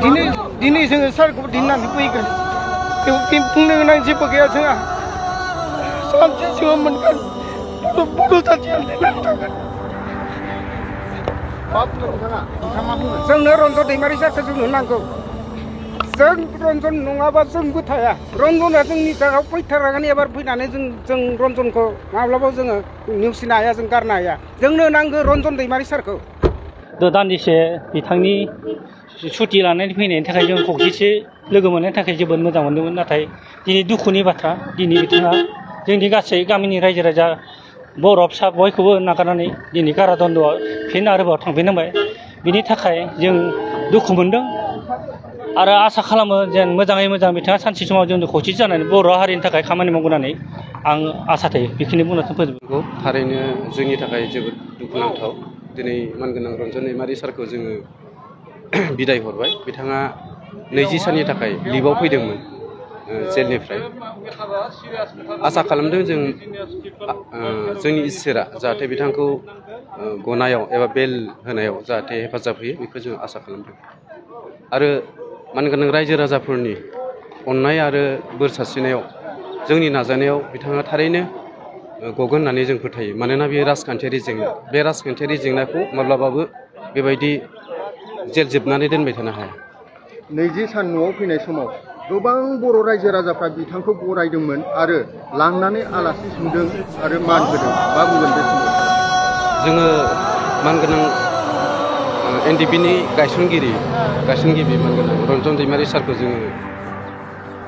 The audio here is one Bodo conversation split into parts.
दिनै जोङो सारखौ दिननानै फैगोन बेयाव बुंनो गोनां जेबो गैया जोंहा सानसे जोङो मोनगोन बर' जाथिया लिरनानै थागोन जोंनो रन्जन दैमारि सारखौ जोंनो नांगौ जों रन्जन नङाबा जोंबो थाया रन्जना जोंनि जायगायाव फैथारगोन एबार फैनानै जों रन्जनखौ माब्लाबाबो जोङो नेवसिनो हाया जों गारनो हाया जोंनो नांगौ रन्जन दैमारि सारखौ दान्दिसे बिथांनि सुटि लानानै फैनायनि थाखाय जों खौसेथि लोगो मोननायनि थाखाय जोबोद मोजां मोनदोंमोन नाथाय दिनै दुखुनि बाथ्रा दिनै बिथाङा जोंनि गासै गामिनि रायजो राजा बर' फिसा बयखौबो नागारनानै दिनै कारादन्द'आव फिन आरोबाव थांफिननांबाय बिनि थाखाय जों दुखु मोनदों आरो आसा खालामो जेन मोजाङै मोजां बिथाङा सानसे समाव जों खौसेथि जानानै बर' हारिनि थाखाय खामानि मावगोन होननानै आं आसा थायो बेखिनि बुंनानै फोजोबगौ थारैनो जोंनि थाखाय जोबोद दुखुनांथाव दिनै मानगोनां रन्जन दैमारि सारखौ जोङो बिदाय हरबाय बिथाङा 20 साननि थाखाय लिभआव फैदोंमोन जेलनिफ्राय आसा खालामदों जों जोंनि इसोरा जाहाथे बिथांखौ गनायाव एबा बेल होनायाव जाहाथे हेफाजाब होयो बेखौ जों आसा खालामदों आरो मानगोनां रायजो राजाफोरनि अननाय आरो बोर सारस्रिनायाव जोंनि नाजानायाव बिथाङा थारैनो गगोन होननानै जों फोथायो मानोना बेयो राजखान्थियारि जेंना बे राजखान्थियारि जेंनाखौ माब्लाबाबो बेबायदि जेल जोबनानै दोनबाय थानो हाया 20 सान न'आव फैनाय समाव गोबां बर' रायजो राजाफ्रा बिथांखौ बरायदोंमोन आरो लांनानै आलासि सोंदों आरो मान होदों मा बुंगोन बे समाव जोङो मानगोनां एनडिपिनि गायसनगिरि मानगोनां रन्जन दैमारि सारखौ जोङो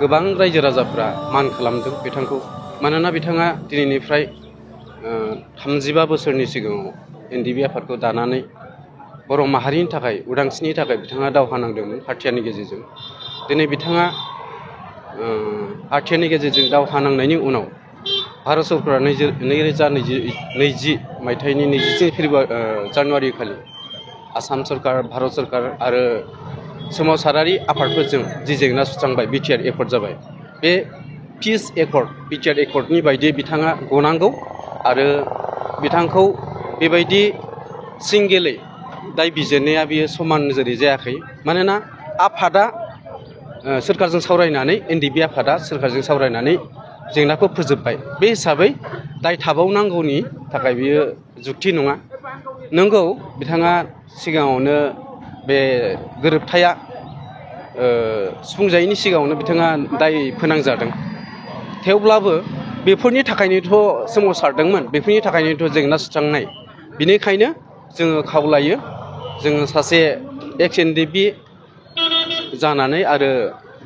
गोबां रायजो राजाफ्रा मान खालामदों बिथांखौ मानोना बिथाङा दिनैनिफ्राय 35 बोसोरनि सिगाङाव एनडिपि आफादखौ दानानै बर' माहारिनि थाखाय उदांस्रिनि थाखाय बिथाङा दावहा नांदोंमोन हाथियारनि गेजेरजों दिनै बिथाङा हाथियारनि गेजेरजों दावहा नांनायनि उनाव भारत सरकारा 2020 मायथाइनि 23 जानुवारि खालि आसाम सरकार भारत सरकार आरो सोमावसारारि आफादफोरजों जि जेंना सुस्रांबाय बिटिआर एकर्ड जाबाय बे पिस एकर्ड बिटिआर एकर्डनि बायदि बिथाङा गनांगौ आरो बिथांखौ बेबायदि सिंगेलै दाय बिजिरनाया बियो समान नोजोरै जायाखै मानोना आफादा सोरखारजों सावरायनानै एनडिपि आफादा सोरखारजों सावरायनानै जेंनाखौ फोजोबबाय बे हिसाबै दाय थाबावनांगौनि थाखाय बियो जुक्ति नङा नंगौ बिथाङा सिगाङावनो बे गोरोबथाया सुफुंजायैनि सिगाङावनो बिथाङा दाय फोनांजादों थेवब्लाबो बेफोरनि थाखायनोथ' सोमावसारदोंमोन बेफोरनि थाखायनोथ' जेंना सुस्रांनाय बिनिखायनो जोङो खावलायो जोङो सासे एक्स एनडिपि जानानै आरो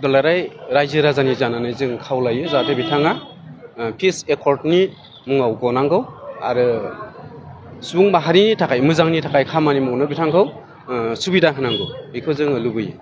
दुलाराय रायजो राजानि जानानै जों खावलायो जाहाथे बिथाङा पिस एकर्डनि मुङाव गनांगौ आरो सुबुं माहारिनि थाखाय मोजांनि थाखाय खामानि मावनो बिथांखौ सुबिदा होनांगौ बेखौ जोङो लुबैयो